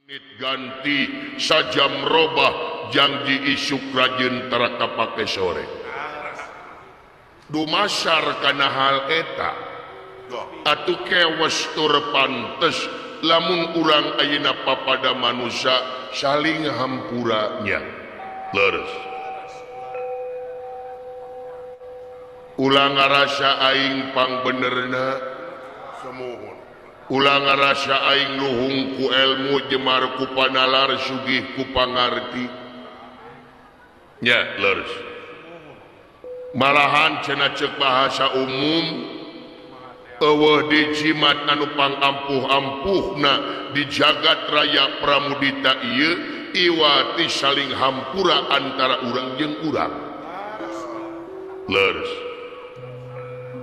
Ganti sajam robah janji isuk rajin tara kapake sore. Dumasar kana hal eta atuh kewes tur pantes lamun urang ayeuna papada manusia saling hampuranya. Leres. Ulah ngarasa aing pangbenerna, ulah ngarasa aing luhung ku ilmu jemar ku panalar sugih ku pangarti. Nya leres. Malahan cenah ceuk bahasa umum eueuh dijimat anu pangampuh-ampuhna di jagat raya Pramudita ieu iwati saling hampura antara urang jeung urang. Leres.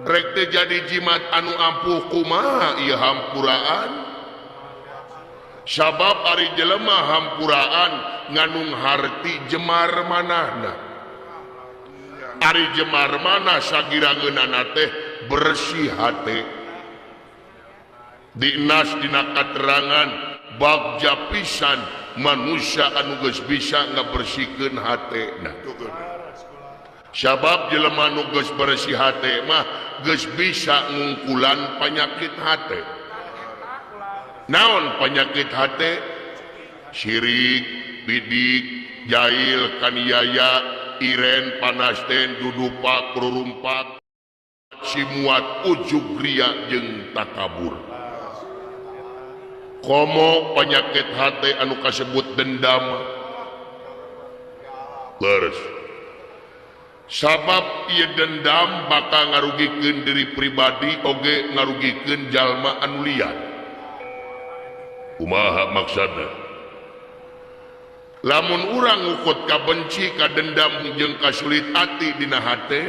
Rek teu jadi jimat anu ampuh kumaha ieu hampuraan? Sabab ari jelema hampuraan nganung harti jemar manahna. Ari jemar mana sagirangeunana teh bersih hate. Dinas dina katerangan bagja pisan manusia anu geus bisa ngabersihkeun hatena. Sabab jelema nu geus bersih hate mah geus bisa ngungkulan panyakit hate. Naon panyakit hate? Sirik, bidik, jail, kaniaya, iren, panasten, dudupak, rurumpak, simuat, ujug ria jeung takabur. Komo panyakit hate anu kasebut dendam. Leres. Sabab ieu dendam bakal ngarugikeun diri pribadi oge ngarugikeun jalma anu lian. Kumaha maksudna? Lamun urang ngukut kabenci, kadendam jeung kasulit ati dina hate,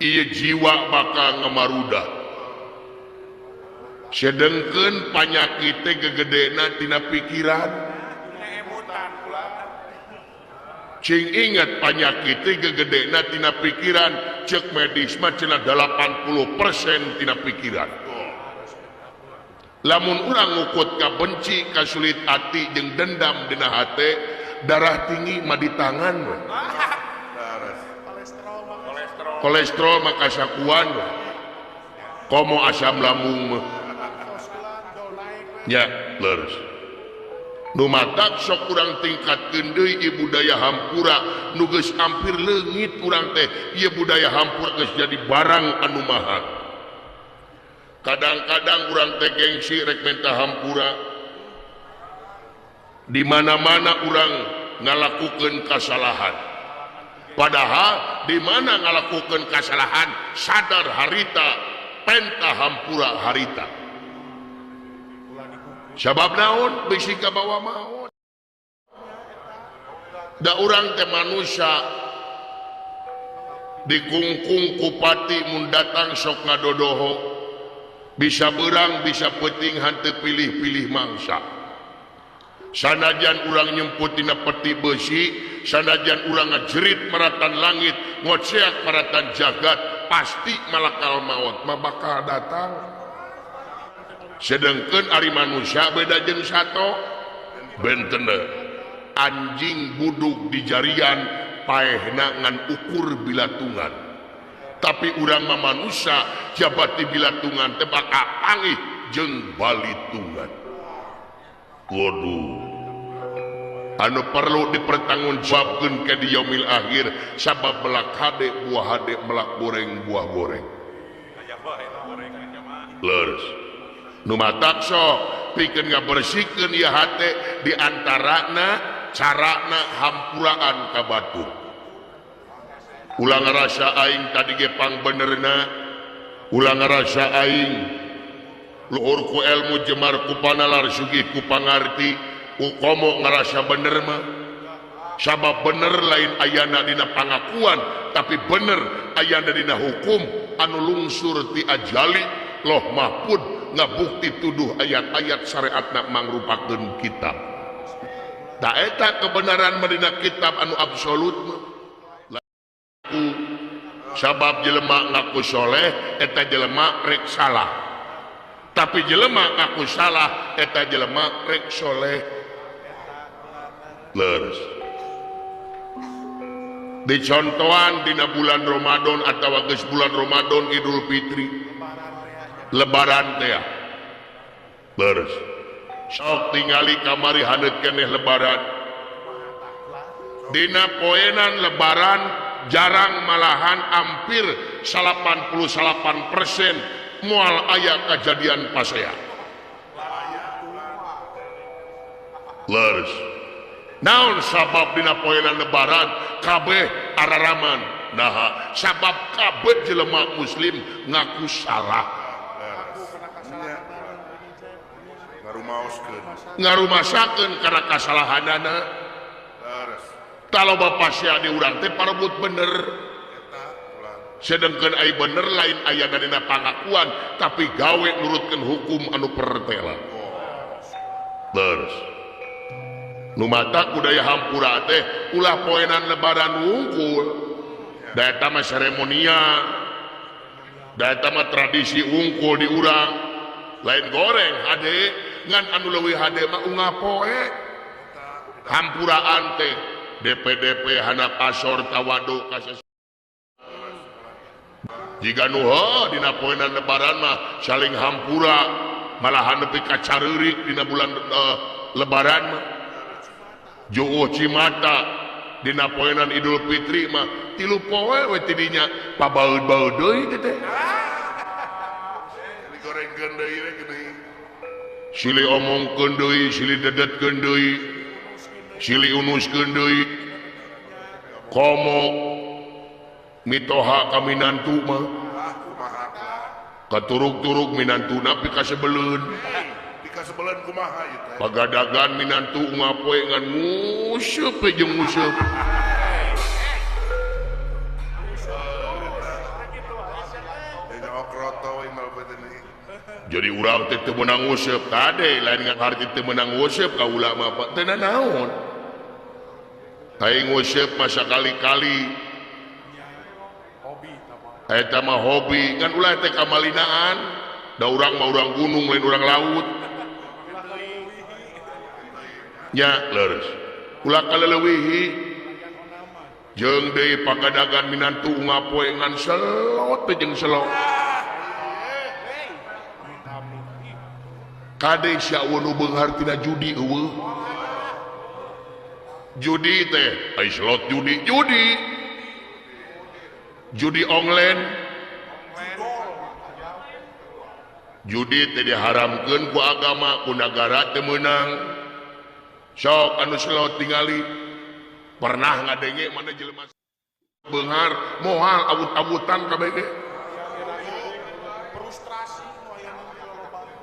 ieu jiwa bakal ngamaruda. Sedengkeun panyakit teh gegedena tina pikiran. Cing ingat panyakit teh gegedena tina pikiran, ceuk medis mah cenah 80% tina pikiran. Lamun urang ngukut kabenci, kasulit ati jeung dendam dina hate, darah tinggi mah di tangan we. Kolesterol mah kasakuan we. Komo asam lambung mah. Nya leres. Nu matak sok urang tingkatkeun deui ieu budaya hampura nu geus hampir leungit urang teh. Ieu budaya hampura geus jadi barang anu mahal. Kadang-kadang urang teh gengsi rek menta hampura. Di mana-mana urang ngalakukeun kasalahan. Padahal di mana ngalakukeun kasalahan sadar harita penta hampura harita. Sabab naon bisi kabawa maot. Da urang teh manusia dikungkung ku pati mun datang sok ngadodoho. Bisa berang bisa peuting hanteu pilih-pilih mangsa. Sanajan urang nyemput dina peti besi, sanajan urang ngajerit maratan langit, ngoceak maratan jagat, pasti malakal maut mah bakal datang. Sedengkeun ari manusia beda jeung sato, benten anjing budug di jarian paehna ngan ukur bilatungan. Tapi urang mah manusia jabati bilatungan teh bakal pangih jeung balitungan. Waduh, anu perlu dipertanggungjawabkeun ke di yaumil akhir sabab melak hade buah hade melak goreng buah goreng. Leres. Nu matak sok pikeun ngabersihkeun ieu hate di antarana carana hampuraan ka batur. Ulah ngarasa aing tadi ge pangbenerna, ulah ngarasa aing luhur ku ilmu jemar ku panalar sugih ku pangarti, komo ngarasa bener mah. Sabab bener lain ayana dina pangakuan, tapi bener ayana dina hukum anu lungsur ti ajali Loh Mahfud ngabukti tuduh ayat-ayat syariatna mangrupakeun kitab. Ta eta kebenaran mah dina kitab anu absolut mah. Sabab jelema ngaku soleh eta jelema rek salah. Tapi jelema ngaku salah eta jelema rek soleh. Leres. Dicontohan dina bulan Ramadan atawa geus bulan Ramadan Idul Fitri Lebaran teh. Leres. Sok tingali kamari haneut keneh Lebaran. Dina poenan Lebaran jarang malahan hampir 88% moal aya kejadian pasea. Leres. Naon sabab dina poenan Lebaran kabeh araraman? Naha sabab kabeh jelema muslim ngaku salah. Ngarumasakeun kana kasalahanana. Taloba pasea di urang teh parebut bener. Sedengkeun ai bener lain aya dina pangakuan tapi gawe nurutkeun hukum anu pertela. Leres. Nu mata budaya hampura teh ulah poenan Lebaran wungkul. Da eta mah seremonia. Da eta mah tradisi wungkul di urang. Lain goreng hade ngan anu leuwih hade mah unggal poe. Hampuraan teh DPDP hana pasor tawadu kases. Jika nu heuh dina poenan Lebaran mah saling hampura malahan nepi ka careurik dina bulan Lebaran mah. Juuh cimata dina poenan Idul Fitri mah tilu poe we tidinya pabaeud-baeud deui teh. Digorengkeun deui we geuning. Silih omongkeun deui, silih dedetkeun deui, silih unuskeun deui. Komo mitoha ka minantu mah. Katuruk-turuk minantuna pikasebeleun. Pikasebeleun kumaha ieu teh? Pagadagan minantu ngapoe ngan nguseup we jeung nguseup. Jadi urang teh teu meunang nguseup kade lain ngan harti teu meunang nguseup ka ulama mah teu nanaon. Aing nguseup mah sakali-kali. Eta mah hobi ngan ulah teh kamalinaan. Da urang mah urang gunung lain urang laut. Nya leres. Ulah kaleleuwihi. Jeung deui pagadagan minantu ngapoe ngan selot teh jeung selot. Kade sia eueuh nu beunghar tina judi eueuh. Judi teh ai slot judi, judi. Judi online. Judi teh diharamkeun ku agama ku nagara teu meunang. Sok anu slot tingali pernah ngadenge mana jelema beunghar moal awut-awutan kabeh ge.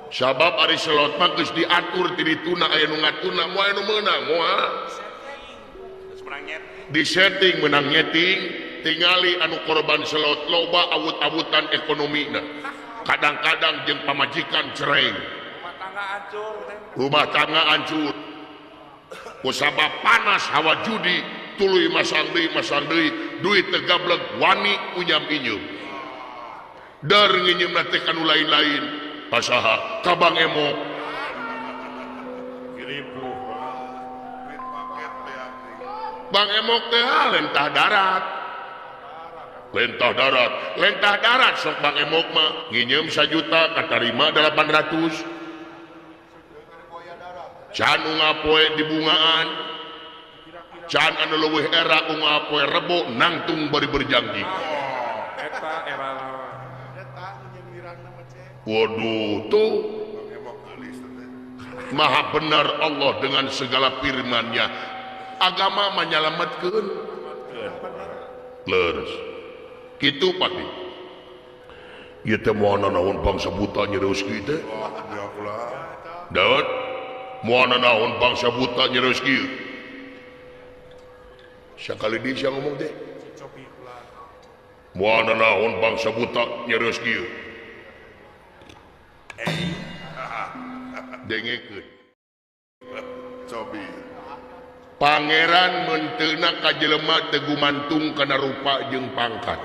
Sabab ari slot mah geus diatur ti dituna aya nu ngatuna moal anu meunang moal. Di setting menang nyeting tingali anu korban slot loba awut-awutan ekonomina. Kadang-kadang jeung pamajikan cerai. Rumah tangga hancur. Kusabab panas hawa judi tuluy masang deui duit teu gablek wani unyam inyeum. Dar nginyeumna teh kanu lain-lain. Pasaha ka Bang Emok. Bang Emok teh lentah darat. Lentah darat, lentah darat sok Bang Emok mah nginyeum 1 juta katarima 800. Can ungapoe dibungaan. Can anu leuwih era ungapoe rebo nangtung bari berjanji. Eta era Waduh tuh maha benar Allah dengan segala firman-Nya. Agama menyelamatkeun. Leres. Kitu pati. Ieu teh moal naon bangsa buta nyereus kieu teh. Daud moal naon bangsa buta nyereus kieu. Sakali deui sia ngomong teh. Moal naon bangsa buta nyereus kieu. Dengekeun. Cobi. Pangeran menteuna ka jelema teu gumantung kana rupa jeung pangkat.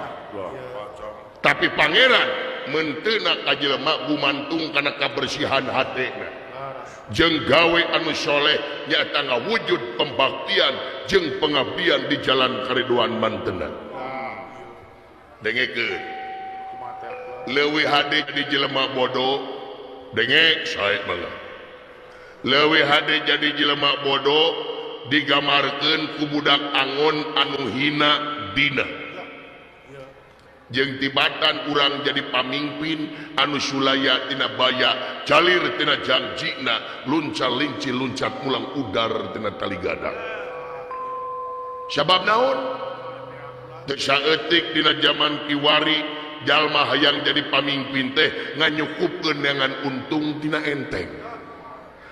Tapi pangeran Menteuna ka jelema gumantung kana kabersihan hatena. Jeung gawe anu soleh nyaeta ngawujud pembaktian jeung pengabdian di jalan kariduan mantena. Dengekeun. Leuwih hade jadi jelema bodoh, dengek sae mangga. Leuwih hade jadi jelema bodoh digamarkeun ku budak angon anu hina dina. Jeung tibatan urang jadi pamimpin anu sulaya tina baya, jalir tina jangjina, luncar linci luncat mulang udar tina tali gadang. Sabab naon? Teu saeutik dina jaman kiwari jalma hayang jadi pamimpin teh nganyukupkeun neangan untung tina enteng.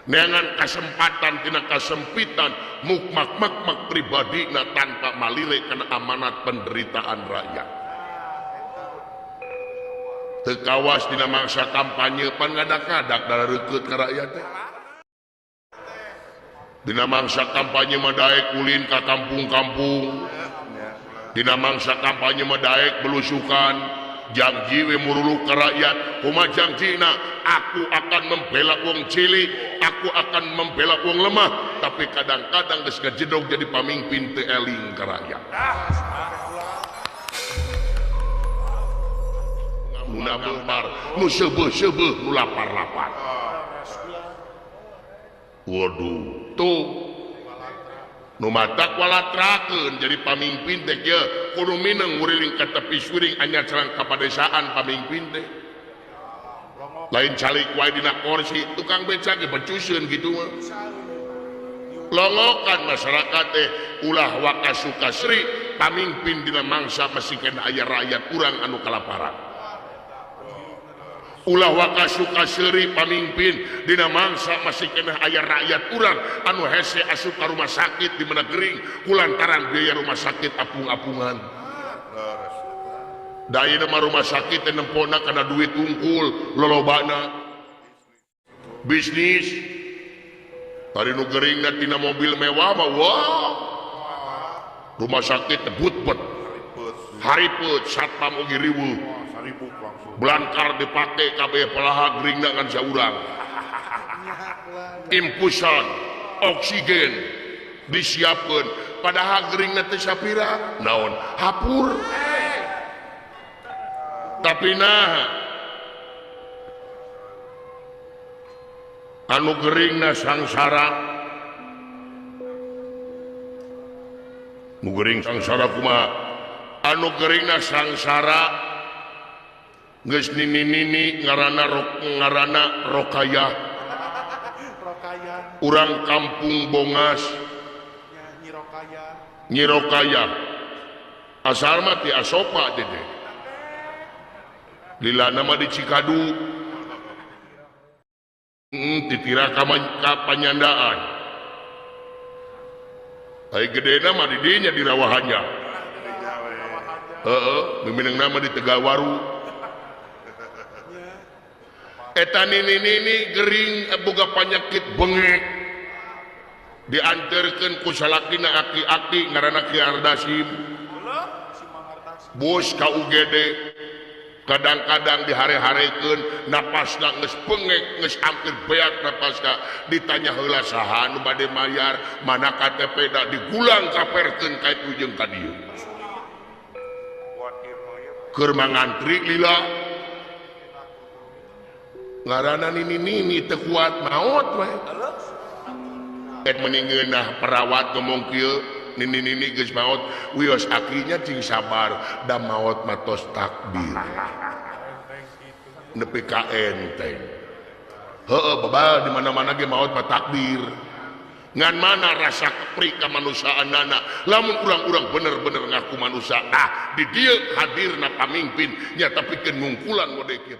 Neangan kasempatan tina kasempitan mukmak-makmak pribadina tanpa malire kana amanat penderitaan rakyat. Teu kawas dina mangsa kampanye pan ngadak-ngadak dareukeut ka rakyat teh. Dina mangsa kampanye mah daek ulin ka kampung-kampung. Dina mangsa kampanye mah daek belusukan. Janji we muruluk ka rakyat, kumaha janjina? Aku akan membela wong cilik, aku akan membela wong lemah, tapi kadang-kadang geus ngajedog jadi pamimpin teu eling ka rakyat. Nu nabar, nu seubeuh-seubeuh, nu lapar-lapar. Waduh, tuh nu matak walatrakeun jadi pamimpin teh kieu kudu mineng nguriling ka tepi suring anyar cerang ka padesaan pamimpin teh. Lain calik wae dina kursi, tukang beca ge becuseun kitu mah. Longokan masyarakat teh ulah waka sukasri pamimpin dina mangsa masih kena aya rakyat urang anu kalaparan. Ulah waka suka seuri pamimpin dina mangsa masih kena aya rakyat urang anu hese asup ka rumah sakit di mana gering kulantaran biaya rumah sakit apung-apungan. Da ayeuna mah rumah sakit teh nempona kana duit tungkul lolobana. Bisnis tadi nu geuringna tina mobil mewah mah wah. Rumah sakit teh but-but. Hariput satpam oge riweuh. Belangkar dipake kabeh pelaha geringna ngan saurang. Infusan oksigen disiapkeun padahal geringna teh sapira naon hapur. Tapi nah anu geringna sangsara, nu gering sangsara kumaha? Anu geringna sangsara geus nini-nini ngaranna ngaranna Rokayah. Urang kampung Bongas. Nyi Rokayah. Asal mah ti Asopa teh. Lilana mah di Cikadu. Titira ka panyandaan. Ai gedena mah di dinya di Rawahannya. Heeh, miminengna mah di Tegalwaru. Eta nini-nini gering boga panyakit bengek diantarkeun ku salakina aki-aki ngaranna Ki Ardasim. Bus ka UGD kadang-kadang dihare-harekeun napasna geus bengek geus hampir beak napasna ditanya heula saha nu bade mayar mana KTP da digulang kaperkeun ka itu jeung ka dieu. Keur mangantri lila ngaranna nini-nini teu kuat maot we. Et meni ngeunah perawat ngomong kieu nini-nini geus maot wios akinya cing sabar da maot mah tos takdir. Nepi ka enteng. Heueuh babal di mana-mana ge maot mah takdir. Ngan mana rasa kepri kamanusiaanana lamun urang-urang bener-bener ngaku manusia nah di dieu hadirna pamimpin nya tapi keun ngungkulan mode kieu.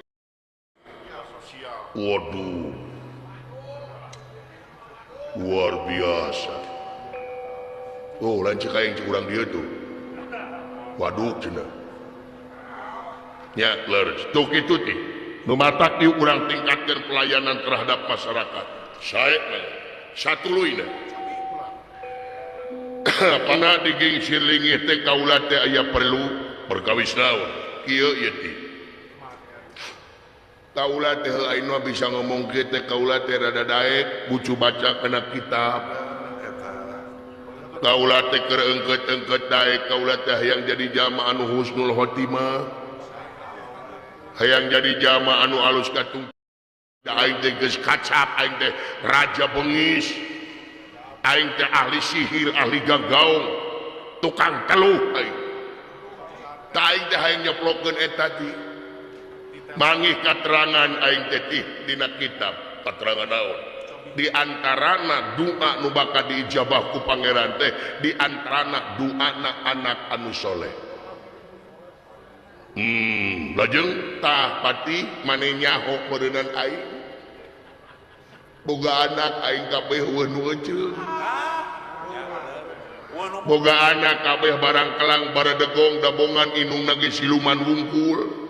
Waduh, luar biasa. Oh, lain cek aing cek urang dieu tuh. Waduh cenah. Nya leres. Tuh kitu teh. Nu matak dieu urang tingkatkeun pelayanan terhadap masyarakat. Sae mah. Satuluyna. Pana digingsir lingih teh kaula teh aya perlu perkawis naon. Kieu ieu teh. Kaula teh aing mah bisa ngomong kieu teh kaula teh rada daek bucu baca kana kitab. Kaula teh keur engkeut-engkeut daek kaula teh hayang jadi jamaah anu husnul khotimah. Hayang jadi jamaah anu alus katung. Da aing teh geus kacap aing teh raja bengis. Aing teh ahli sihir, ahli gagaung, tukang teluh aing. Ta aing teh hayang nyeplokeun eta ti. Mangih katerangan aing teh dina kitab katerangan naon di antarana doa nu bakal diijabah ku pangeran teh di antarana doana anak anu soleh. Lajeng tah pati maneh nyaho meureunnan aing boga anak aing kabeh eueuh nu euceung boga anak kabeh barang kelang baradegong dabongan indungna ge siluman wungkul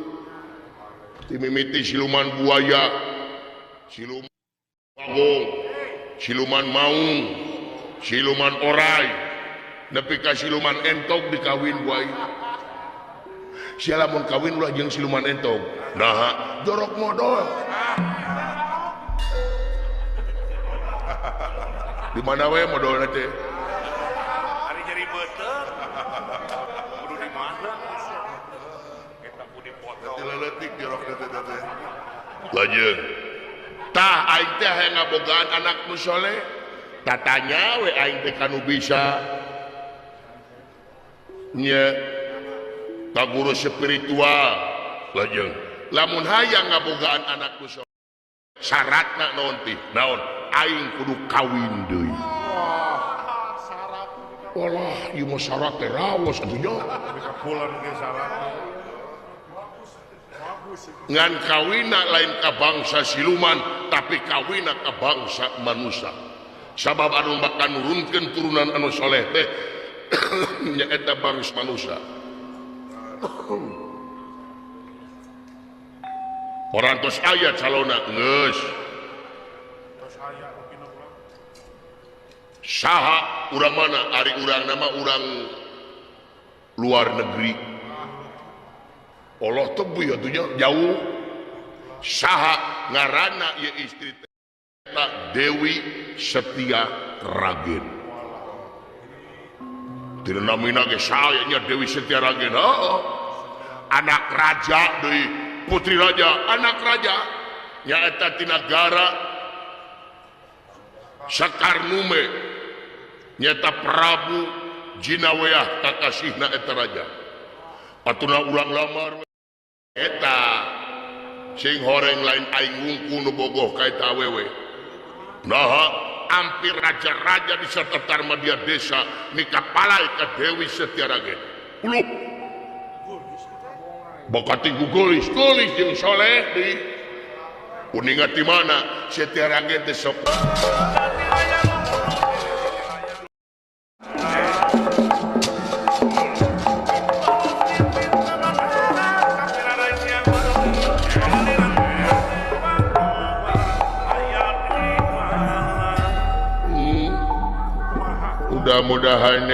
dimimiti siluman buaya, siluman bagong, siluman maung, siluman orai, nepi ka siluman entog dikawin buaya. Sia lamun kawin ulah jeung siluman entog. Nah, jorok modol. Di mana we modolna teh? Ari jadi beuteung. Kudu di mana? Eta kudu dipotong. Leletik jorok teh teh. Lajeng. Tah aing teh hayang ngabogaan anak nu soleh. Tatanya we aing teh kanu bisa. Nya ka guru spiritual. Lajeng. Lamun hayang ngabogaan anak nu soleh, syaratna naon teh? Naon? Aing kudu kawin deui. Walah, ieu mah syarat teh raos atuh nya. Kapulan ge syarat. Ngan kawina lain ka bangsa siluman, tapi kawina ka bangsa manusia. Sabab anu bakal nurunkeun turunan anu soleh teh nyaeta bangsa manusia. Orang tos aya calona geus. Saha urang mana? Ari urang nama urang luar negeri. Allah tebu ya atuh jauh. Saha ngaranna ieu istri teh Dewi Setia Ragen. Teu namina ge saha nya Dewi Setia Ragen. Heeh. Anak raja deui, putri raja, anak raja nyaeta ti nagara Sakarnume nyata Prabu Jinaweah kakasihna eta raja. Atuna urang lamar eta sing horeng lain aing wungkul nu bogoh ka eta awewe. Naha hampir raja-raja di sekitar media desa nikah palai ka Dewi Setia Ragen. Uluh. Bakati gugolis golis jeung soleh deui. Uninga ti mana Setia Ragen teh sok mudah-mudahan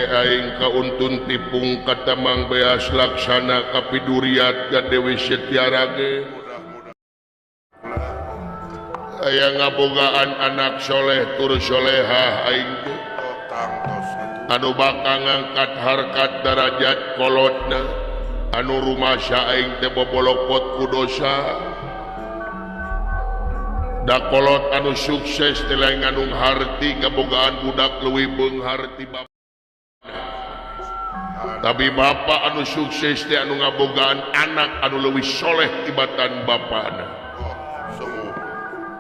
aing kauntun tipung katamang beas laksana kapiduriat ka Dewi Setia Ragen. Aya ngabogaan anak soleh tur solehah aing teh anu bakal ngangkat harkat darajat kolotna anu rumasa aing teh bobolokot ku dosa. Da kolot anu sukses teh lain ngandung harti ngabogaan budak leuwih beunghar ti bapa. Tapi bapa anu sukses teh anu ngabogaan anak anu leuwih soleh tibatan bapana.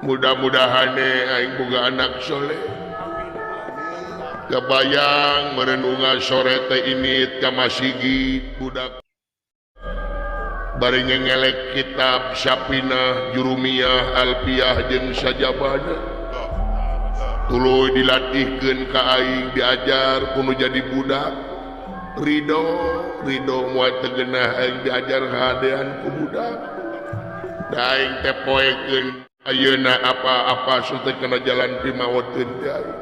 Mudah-mudahan aing boga anak soleh. Kebayang merenungan sore teh ini ka masigit budak bari ngelek kitab Syapinah, Jurumiyah, Alpiyah jeung sajabana. Tuluy dilatihkeun ka aing diajar kudu jadi budak. Ridho, ridho moal teu geunah aing diajar hadean ku budak. Da aing teh poekeun ayeuna apa-apa teh kana jalan pimawoteun teh aing.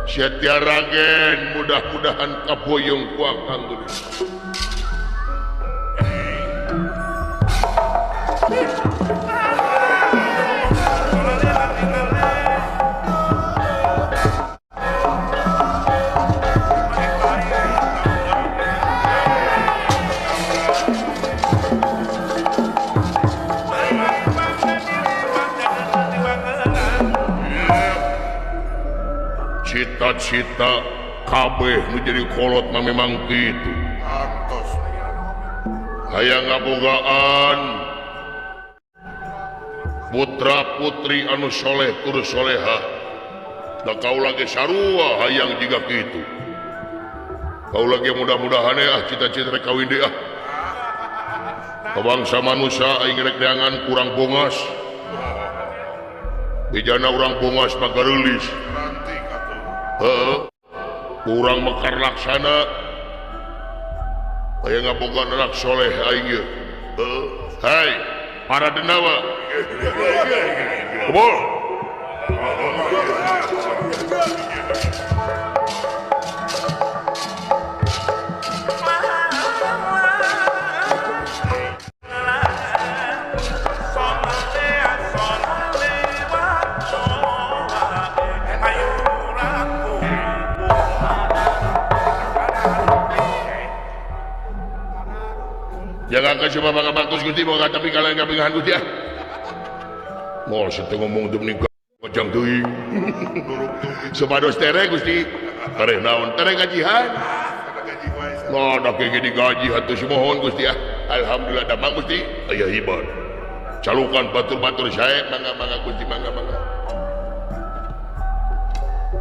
Setia Ragen mudah-mudahan kaboyong ku akang geulis. Cita-cita kabeh nu jadi kolot mah memang kitu. Hayang ngabogaan putra putri anu soleh tur soleha. Da kaula ge sarua hayang jiga kitu. Kaula ge mudah-mudahan ah cita-cita rek kawin deui ah. Kabangsa manusia aing rek neangan kurang bongas. Bijana urang bongas mah gareulis. Heeh. Kurang mekar laksana. Aya ngabogaan anak soleh aing ieu. Heeh. Hai, para denawa. Kumpul. Jangan kasih bapak bagus Gusti mau tapi kalian kabingan Gusti ah. Mau situ ngomong tuh menikah kocang deui. Supados tere Gusti. Tereh naon? Tereh gajihan. Nah, da kayak gini gaji atuh simohon Gusti ah. Alhamdulillah damang Gusti. Aya hibar. Calukan batur-batur sae mangga-mangga Gusti mangga-mangga.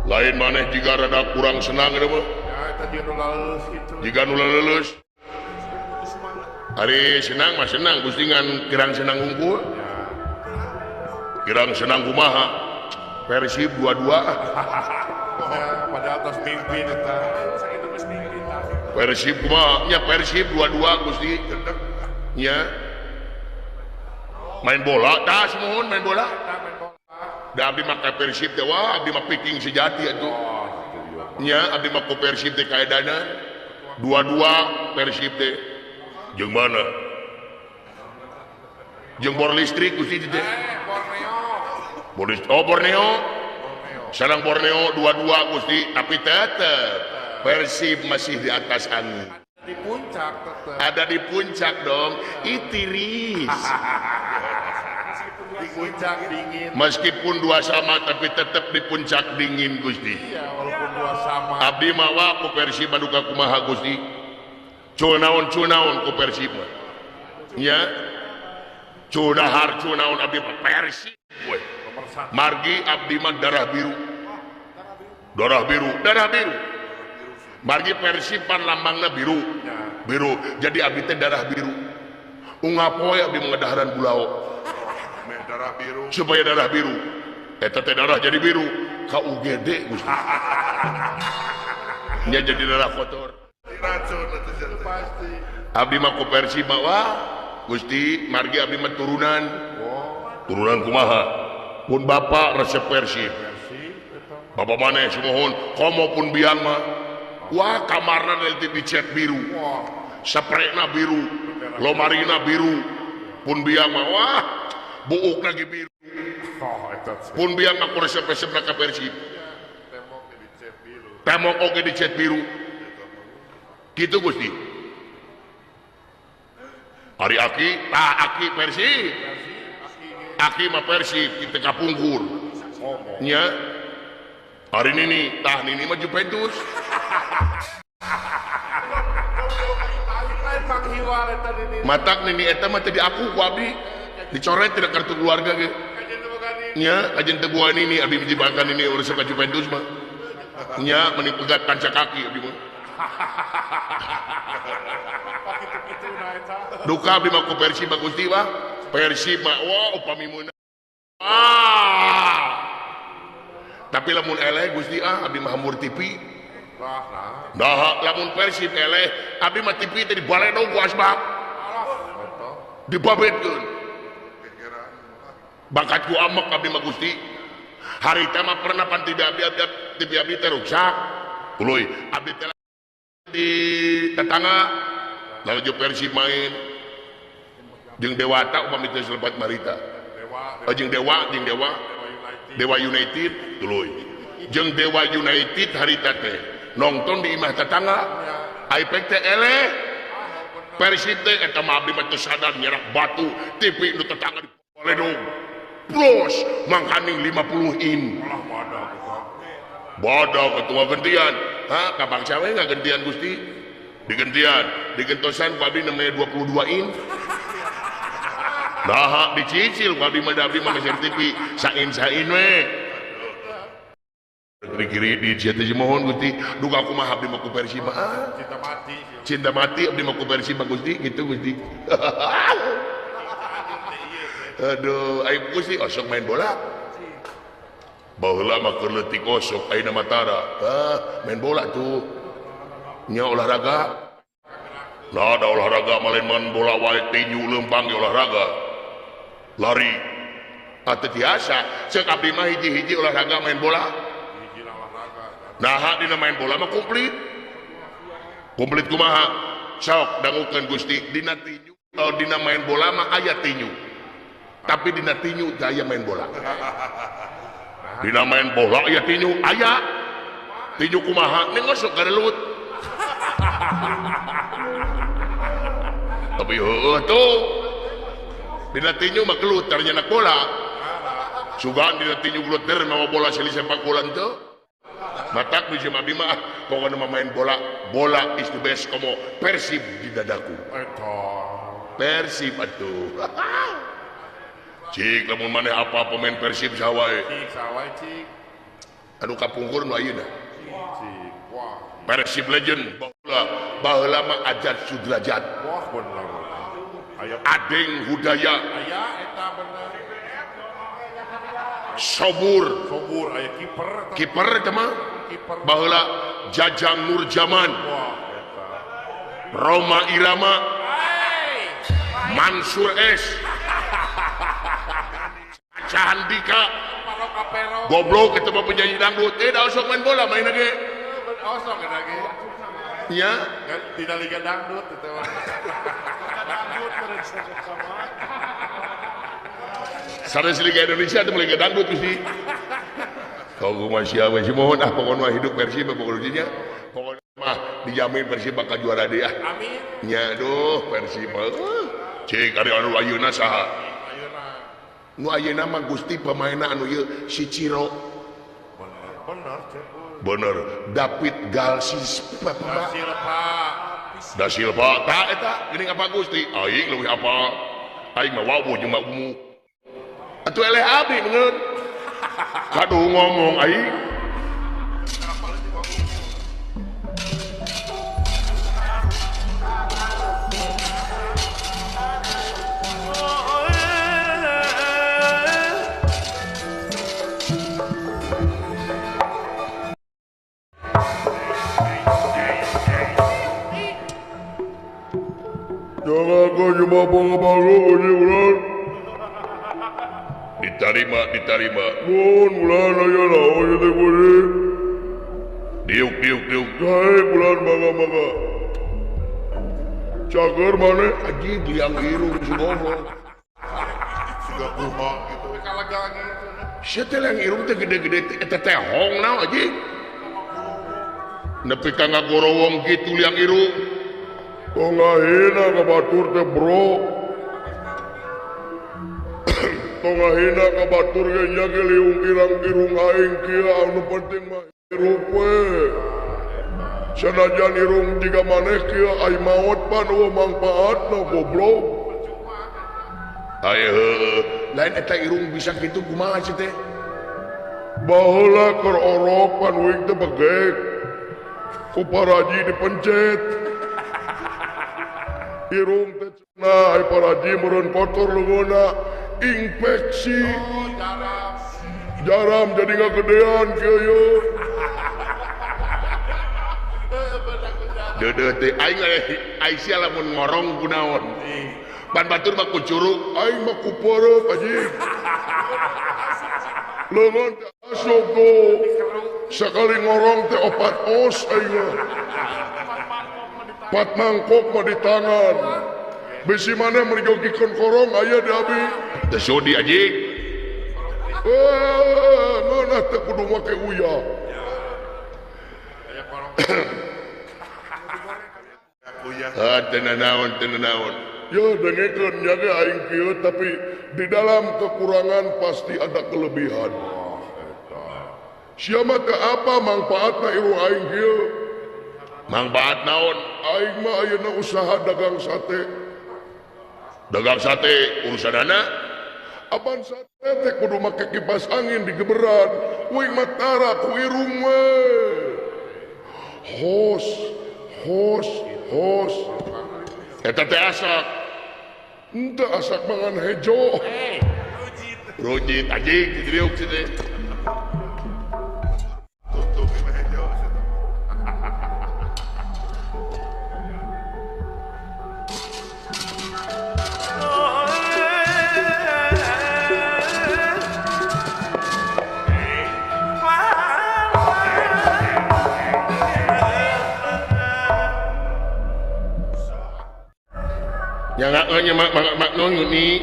Lain maneh jiga rada kurang senang eta mah. Jiga nu leuleus. Ari senang mah senang Gusti ngan kirang senang unggul. Kirang senang kumaha? Persib 2-2. Pada atas mimpi eta. Persib kumaha? Nya Persib 2-2 Gusti. Nya. Main bola tah sumuhun main bola. Da abdi mah ka Persib teh wah abdi mah piking sejati atuh. Nya abdi mah ku Persib teh kaedana. 2-2 Persib teh. Jeung mana? Jeung bor listrik Gusti teh. Borneo. Oh Borneo. Sarang Borneo 2-2 Gusti, tapi tetep Persib masih di atas angin. Di puncak tetep. Ada di puncak dong. Itiris. Di puncak dingin. Meskipun 2 sama tapi tetep di puncak dingin Gusti. Iya, walaupun 2 sama. Abdi mawa ku Persib baduka kumaha Gusti. Cunaon cunaon ku Persib mah. Nya. Cunahar cunaon abdi mah Persib we. Margi abdi mah darah biru. Darah biru, darah biru. Margi Persib pan lambangna biru. Biru. Jadi abdi teh darah biru. Unggal poe abdi mah bulao. Darah biru. Supaya darah biru. Eta teh darah jadi biru. Ka UGD Gusti. Nya jadi darah kotor. Pasti. Abdi mah ku Persib mah wah Gusti margi abdi mah turunan. Turunan kumaha? Pun bapak resep Persib. Bapak maneh sumuhun komo pun biang mah. Wah kamarna dari dicet biru. Sprekna biru, lomarina biru. Pun biang mah wah buuk lagi biru. Pun biang mah ku resep-resepna ka Persib. Tembok oge dicet biru. Gitu Gusti. Ari aki, tah aki Persib. Aki mah Persib kita kapungkur. Nya. Ari nini, tah nini mah Juventus. Matak nini eta mah teu diaku ku abdi. Dicoret tidak kartu keluarga ge. Nya, kajen teu gua nini abdi mijibakan nini urusan ka Juventus mah. Nya meni pegat kanca kaki abdi mah. Duka abdi mah ku Persib mah Gusti mah. Persib mah wah upami meunang. Ah. Tapi lamun eleh Gusti ah abdi mah hambur TV. Nah, lamun Persib eleh abdi mah TV teh dibaledog ku asbak. Dibabetkeun. Bakat ku amek abdi mah Gusti. Harita mah pernah pan TV abdi TV abdi teh ruksak. Tuluy abdi teh di tetangga lalu Persib main jeung Dewata upami teu selebat marita. Dewa jeung Dewa Dewa United tuluy jeung Dewa United harita teh nonton di imah tetangga Aipek teh eleh Persib teh eta mah abdi mah teu sadar nyerak batu TV nu tetangga di baledog plus mangkaning 50 in Bodoh ketua gentian. Ha, ka bangsa we ngagentian Gusti. Digentian, digentosan ku abdi namanya 22 in. Nah, dicicil ku abdi mah da abdi mah meser TV sain-sain we. Kiri di sia teh mohon Gusti, duka kumaha abdi mah ku Persib mah. Cinta mati. Cinta mati abdi mah ku Persib mah Gusti, gitu Gusti. Aduh, ayo Gusti osok main bola. Baheula mah keur leutik osok ayeuna mah tara. Ah, main bola tuh. Nya olahraga. Nah, ada olahraga mah lain main bola wae tinju leumpang ge olahraga. Lari. Ah teu tiasa, ceuk abdi mah hiji-hiji olahraga main bola. Nah, dina main bola mah komplit. Komplit kumaha? Sok dangukeun Gusti dina tinju, dina main bola mah aya tinju. Tapi dina tinju teu aya main bola. Dina main bola aya tinju, aya. Tinju kumaha? Ning osok garelut. Tapi heueuh tuh. Dina tinju mah gelut ternyata bola. Sugan dina tinju gelut der mawa bola seli sepak bola henteu. Matak nu abdi mah pokona mah main bola, bola is the best komo Persib di dadaku. Persib atuh. Cik lamun maneh apa pemain Persib saha wae? Cik saha wae cik. Anu kapungkur nu ayeuna. Cik. Wah. Persib legend baheula baheula mah Ajat Sudrajat. Wah bener. Aya Adeng Hudaya. Aya eta bener. Sobur. Sobur aya kiper. Kiper eta mah. Kiper. Baheula Jajang Nurjaman. Wah eta. Roma Irama. Mansur S. Cahandika. Goblok eta mah penyanyi dangdut. Da osok main bola main ge. Osok eta ge. Nya, tidak liga dangdut eta mah. Sanes Liga Indonesia teh Liga dangdut Gusti. Kau kumaha sia we mohon ah pokona hidup Persib pokona nya. Pokona mah dijamin Persib bakal juara deui ah. Amin. Nya aduh Persib mah. Cik ari anu ayeuna saha? Ayeuna. Nu ayeuna mah Gusti pemainna anu ieu si Ciro. Bener, bener. David Galsis Da Silva. Da Silva tah eta geuning apa Gusti? Aing leuwih apa? Aing mah wawuh jeung mah umuh. Atuh eleh abdi beungeut. Kaduh ngomong aing. Diterima, diterima. Mun bulan aya naon ieu teh kuring. Diuk diuk diuk. Hae bulan mangga mangga. Cager maneh anjing liang irung si goblok. Siga kumaha gitu. Kalagang gitu. Sia teh liang irung teh gede-gede eta teh hong naon anjing. Nepi ka ngagorowong kitu liang irung. Tong ngahina ka batur teh bro. Tong ngahina ka batur ge nya ge liung irang-irung aing kieu anu penting mah hirup we. Sanajan irung jiga maneh kieu ai maot pan eueuh mangpaatna goblok. Ayo heueuh, lain eta irung bisa kitu kumaha sih teh? Baheula keur orok pan uing teh begek. Ku paraji dipencet. Irung teh cenah ai paraji meureun kotor leungeunna infeksi. Oh, jaram. Jaram jadi ngagedean kieu yeuh. Deudeuh teh aing ai sia lamun ngorong kunaon. Ban batur mah ku curug, aing mah ku peureuk anjing. Leungeun teh asup tuh. Sakali ngorong teh 4 os aing mah. 4 mangkok mah di tangan. Bisi maneh merjogikeun korong aya di abi. Teu sudi anjing. Eh, ngeunah teh kudu make uyah. Aya korong. Ah, teu nanaon, teu nanaon. Ya dengekeun nya ge aing kieu tapi di dalam kekurangan pasti ada kelebihan. Sia mah teu apa mangpaatna irung aing kieu. Mangpaat naon? Aing mah ayeuna usaha dagang sate. Dagang sate urusanana? Apan sate teh kudu make kipas angin digeberan. Uing mah tara ku irung we. Hos, hos, hos. Eta teh asak. Henteu asak mangan hejo. Rujit anjing diriuk sini. Tutup hejo. Yang mak mak mak nuni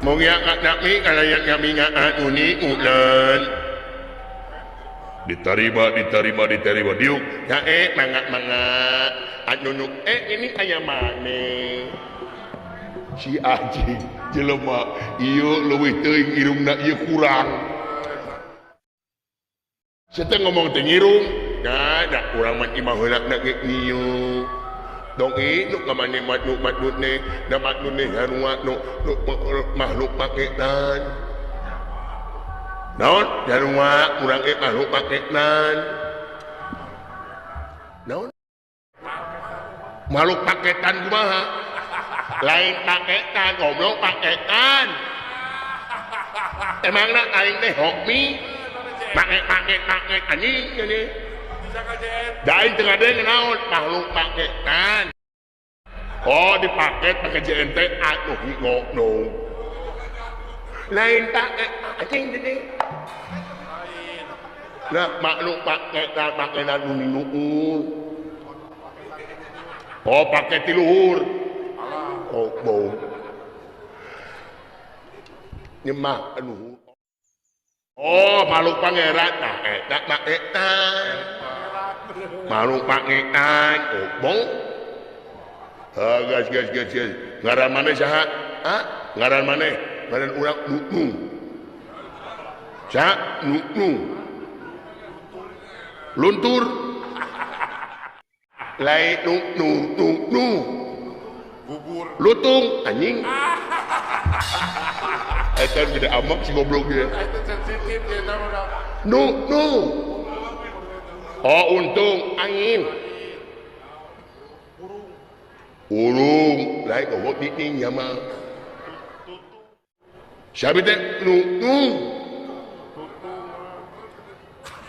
mau nggak nami kalau yang kami nggak nuni ulan diterima diterima diterima diuk ya mangga mangga nunuk ini ayam mana si aji jelema ieu leuwih teuing irungna ieu kurang saya ngomong teh ngirung nah da urang mah imah heula na ge ngieu dong nu kamane matnu matnu ne da matnu ne harua nu makhluk paketan naon jarua urang ge makhluk paketan naon makhluk paketan kumaha lain paketan goblok paketan emangna aing teh hokmi paket paket paket anjing ini da aing teu ngadeng naon makhluk paketan. Oh dipaket pakai JNT atuh no lain paket anjing ini nah makhluk paketan paketan nu oh paket ti luhur oh bau nyemah luhur oh makhluk pangeran nah eta paketan makhluk paketan oh bau gas gas gas gas ngaran maneh saha ah ngaran maneh ngaran urang nu saha nu luntur lain nu nu nu nu bubur lutung anjing eta gede amak si goblok dia sensitif nu nu oh untung angin urung lain goblok diting nya mah siapa teh nu nu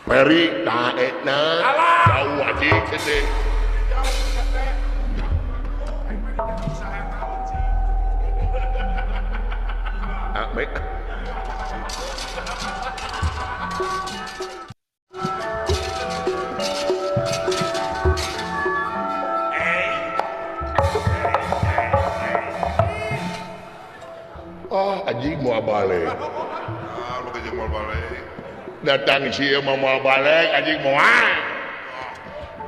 peri ta etna jauh anjing teh baik. Ah, anjing mau balik. Ah, lu kejeng mau balik. Datang sih mau balik, anjing mau ah.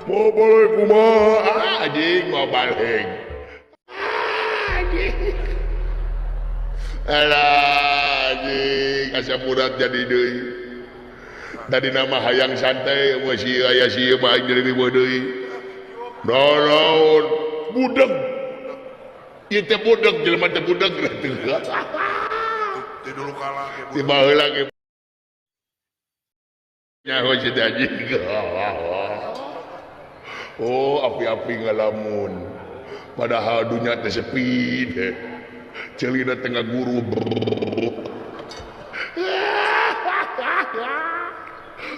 Mau balik kumaha? Ah, anjing mau balik. Ah, anjing. Alah, anjing asa murat jadi deui. Tadi nama hayang santai masih aya sieun mah aing jadi riweuh deui. Naon budeg. Ieu teh budeg jelema teh budeg. Ti dulu kala ge Ti baheula ge. Nyaho si anjing. Oh, api-api ngalamun. Padahal dunia teh sepi deh. Celina tengah guru.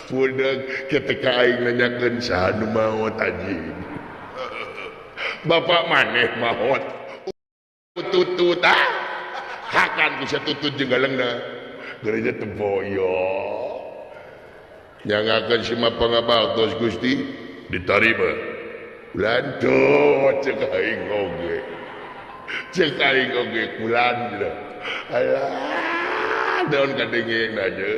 Budeg ketika aing nanyakeun saha nu maot anjing. Bapak maneh maot. Tutut ah. Hakan bisa tutut jeung galengna. Gereja teu boyo. Nyangakeun si mah pangabaktos Gusti ditarima. Ulan tuh cek aing oge. Cek aing oge kulan cenah. Alah, daun kadengeng aja.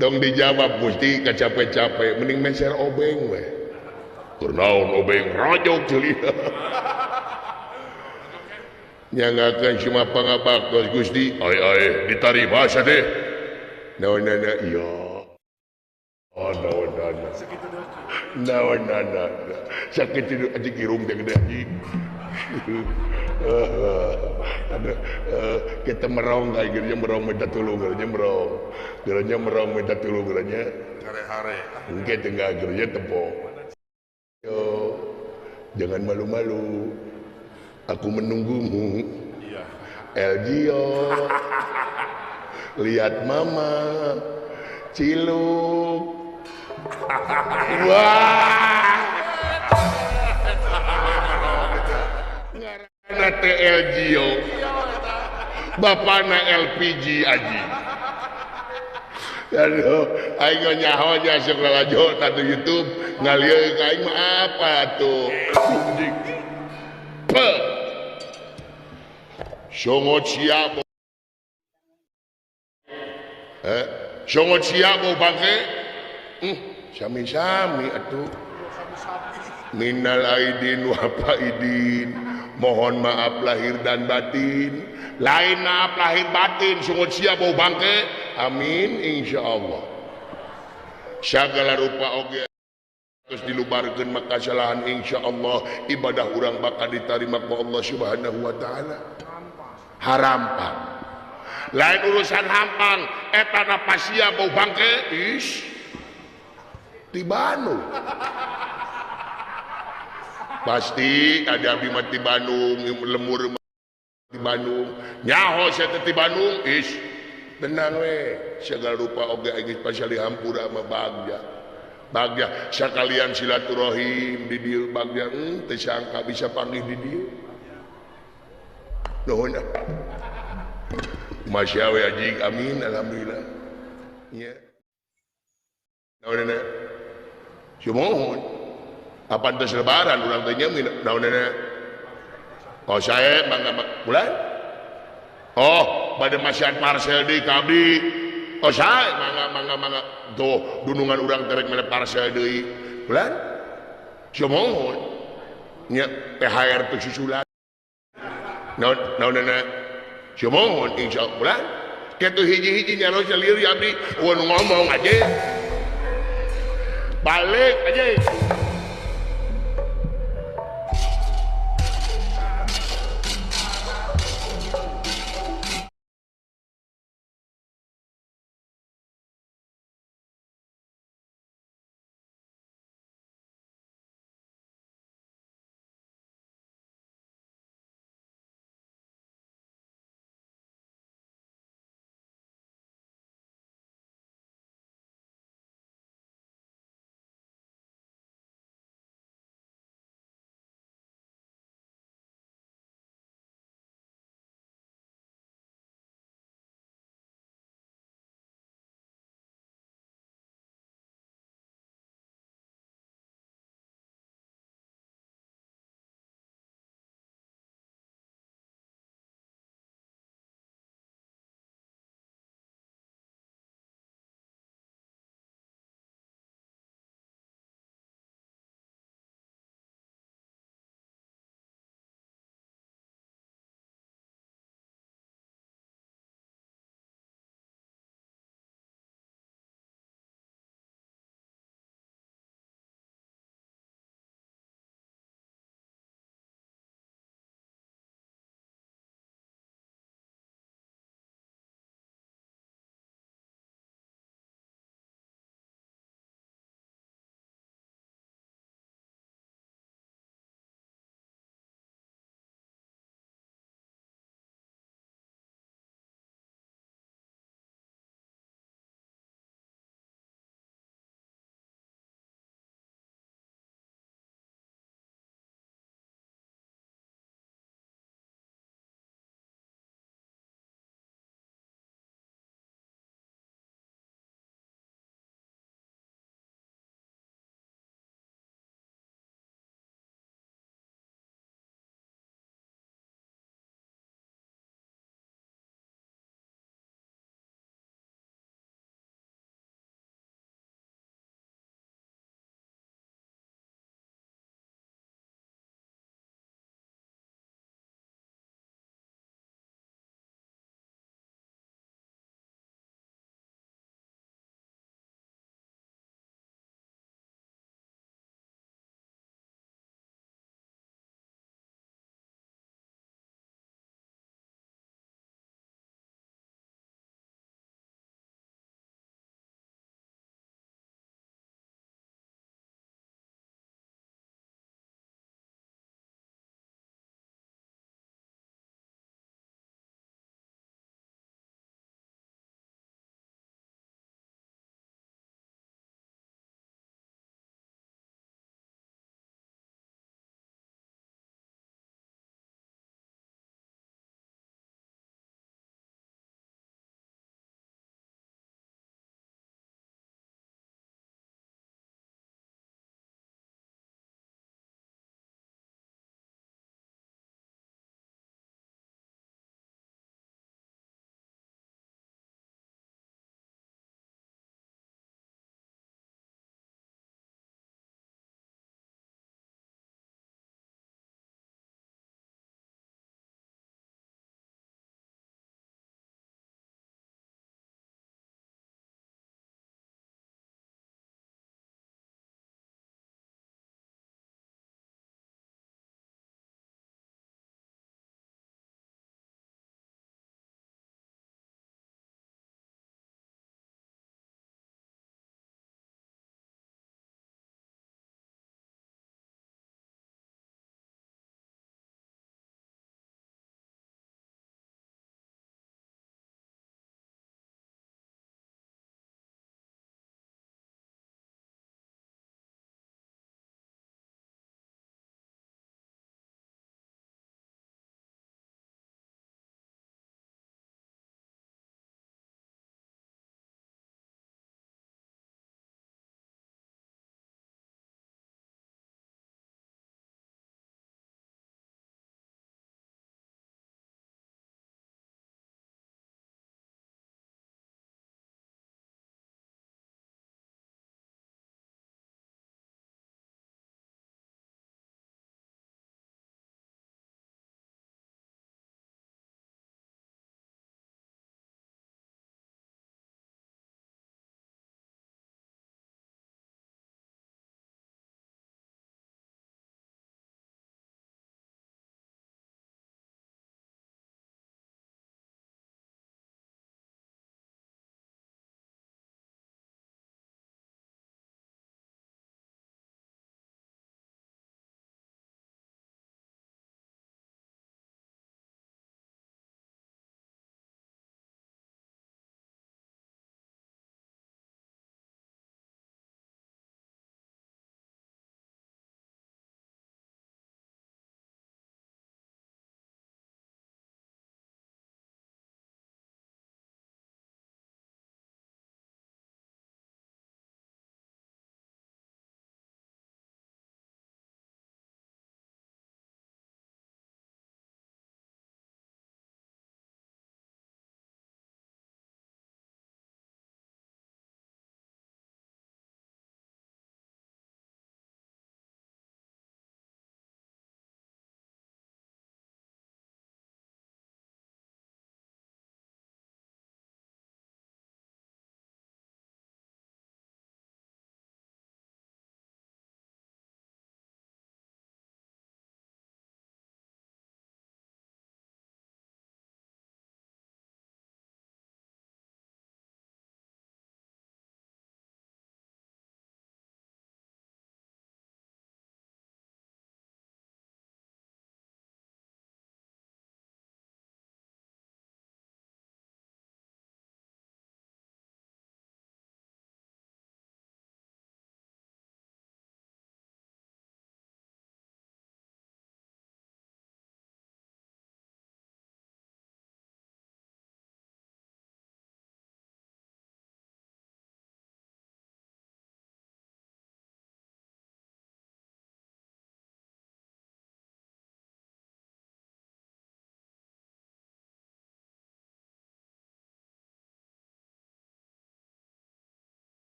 Dong dijawab Gusti kacape-cape mending meser obeng we. Keur naon obeng rojok ceulina. Nyangakeun si mah pangabaktos Gusti, ai ai ditarima sadeh. Naonana iya. Oh naonana. Naonana. Sakitu aji kirung teh gede aji. Kita merong kayak gernya merong minta tulung gernya merong. Gernya merong minta tulung gernya. Hare-hare. Engke tengah gernya tepo. Yo, jangan malu-malu. Aku menunggumu. Iya. Elgio. Lihat mama. Ciluk. Wah. Ngaranna teh Elgio. Bapana LPG aji. Aduh, aing nyaho nya sok lalajo ta di YouTube ngalieuk aing mah apa tuh. Songot siap. Songot siap bau bangke. Sami-sami atuh. Minal aidin wa faidin. Mohon maaf lahir dan batin. Lain maaf lahir batin sungut siap bau bangke. Amin insyaallah. Segala rupa oge terus dilubarkeun maka kesalahan insyaallah ibadah urang bakal diterima ku Allah Subhanahu wa taala. Harampang. Lain urusan hampang eta napasia bau bangke is di Bandung. Pasti ada abdi mah ti Bandung, lemur di Bandung. Nyaho saya teh ti Bandung, is tenang we. Segala rupa oge geus pasali hampura mah bagja. Bagja sakalian silaturahim di dieu bagja teu sangka bisa panggih di dieu. Nuhun. Masya we anjing, amin alhamdulillah. Nya. Naonana? Sumuhun. Apa terus lebaran urang teh nyemin naonana? Oh saya mangga bulan? Oh, pada masihan parcel deui ka abdi. Oh saya mangga mangga mangga. Tuh dunungan urang terek mere parcel deui. Bulan? Sumuhun. Nya THR teu susulan. Naonana? Sumuhun insyaallah bulan. Kitu hiji-hiji nyaros lieur abdi, eueuh nu ngomong aja. Balik aja.